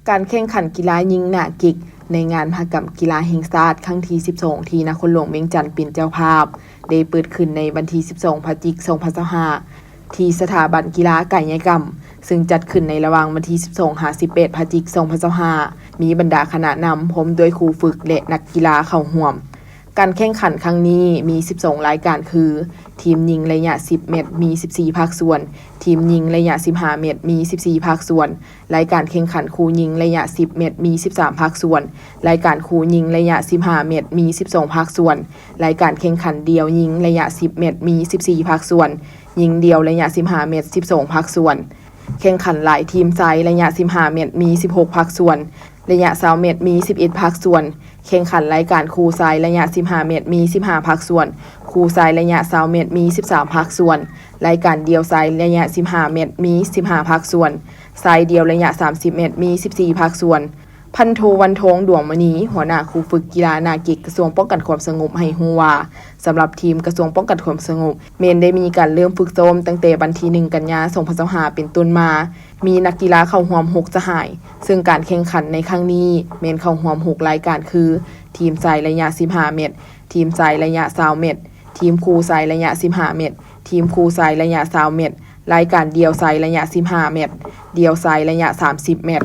ການແຂ່ງຂັນກິລາຍິງໜ້າກິກ ໃນງານມະຫະກຳກິລາແຫ່ງຊາດຄັ້ງທີສິບສອງ ທີ່ນະຄອນຫຼວງວຽງຈັນເປັນເຈົ້າພາບ ໄດ້ເປີດຂຶ້ນໃນວັນທີສິບສອງ ພະຈິກ ສອງພັນຊາວຫ້າ ທີ່ສະຖາບັນກິລາກາຍະກຳ, ເຊິ່ງຈັດຂຶ້ນໃນລະຫວ່າງວັນທີສິບສອງ ຫາ ສິບແປດ ພະຈິກ ສອງພັນຊາວຫ້າ ມີບັນດາຄະນະນຳ ພ້ອມດ້ວຍຄູຝຶກ ແລະ ນັກກິລາເຂົ້າຮ່ວມ. ການແຂ່ງຂັນຄັ້ງນີ້ມີສິບສອງລາຍການຄື ທີມຍິງໄລຍະສິບແມັດ ມີສິບສີ່ພາກສ່ວນ, ທີມຍິງໄລຍະສິບຫ້າແມັດ ມີສິບສີ່ພາກສ່ວນ, ລາຍການແຂ່ງຂັນຄູ່ຍິງໄລຍະສິບແມັດ ມີສິບສາມພາກສ່ວນ, ລາຍການຄູ່ຍິງໄລຍະສິບຫ້າແມັດ ມີສິບສອງພາກສ່ວນ, ລາຍການແຂ່ງຂັນດ່ຽວຍິງໄລຍະສິບແມັດ ມີສິບສີ່ພາກສ່ວນ, ຍິງດ່ຽວໄລຍະສິບຫ້າແມັດ ສິບສອງພາກສ່ວນ. ແຂ່ງຂັນລາຍທີມຊາຍໄລຍະສິບຫ້າແມັດ ມີສິບຫົກພາກສ່ວນ, ໄລຍະຊາວແມັດ ມີສິບເອັດພາກສ່ວນ. ແຂ່ງຂັນລາຍການຄູ່ຊາຍໄລຍະສິບຫ້າແມັດ ມີສິບຫ້າພາກສ່ວນ, ຄູ່ຊາຍໄລຍະຊາວແມັດ ມີສິບສາມພາກສ່ວນ, ລາຍການດ່ຽວຊາຍໄລຍະສິບຫ້າແມັດ ມີສິບຫ້າພາກສ່ວນ, ຊາຍດ່ຽວໄລຍະສາມສິບແມັດ ມີສິບສີ່ພາກສ່ວນ. ພັນໂທ ວັນທອງ ດວງມະນີ ຫົວໜ້າຄູຝຶກກິລາໜ້າກິກ ກະຊວງປ້ອງກັນຄວາມສະຫງົບ ໃຫ້ຮູ້ວ່າ ສຳລັບທີມກະຊວງປ້ອງກັນຄວາມສະຫງົບ ແມ່ນໄດ້ມີການເລີ່ມຝຶກຊ້ອມຕັ້ງແຕ່ວັນທີໜຶ່ງ ກັນຍາ ສອງພັນຊາວຫ້າ ເປັນຕົ້ນມາ, ມີນັກກິລາເຂົ້າຮ່ວມຫົກສະຫາຍ, ເຊິ່ງການແຂ່ງຂັນໃນຄັ້ງນີ້ແມ່ນເຂົ້າຮ່ວມຫົກລາຍການຄື ທີມຊາຍໄລຍະສິບຫ້າແມັດ, ທີມຊາຍໄລຍະຊາວແມັດ, ທີມຄູ່ຊາຍໄລຍະສິບຫ້າແມັດ, ທີມຄູ່ຊາຍໄລຍະຊາວແມັດ, ລາຍການດ່ຽວຊາຍໄລຍະສິບຫ້າແມັດ, ດ່ຽວຊາຍໄລຍະສາມສິບແມັດ.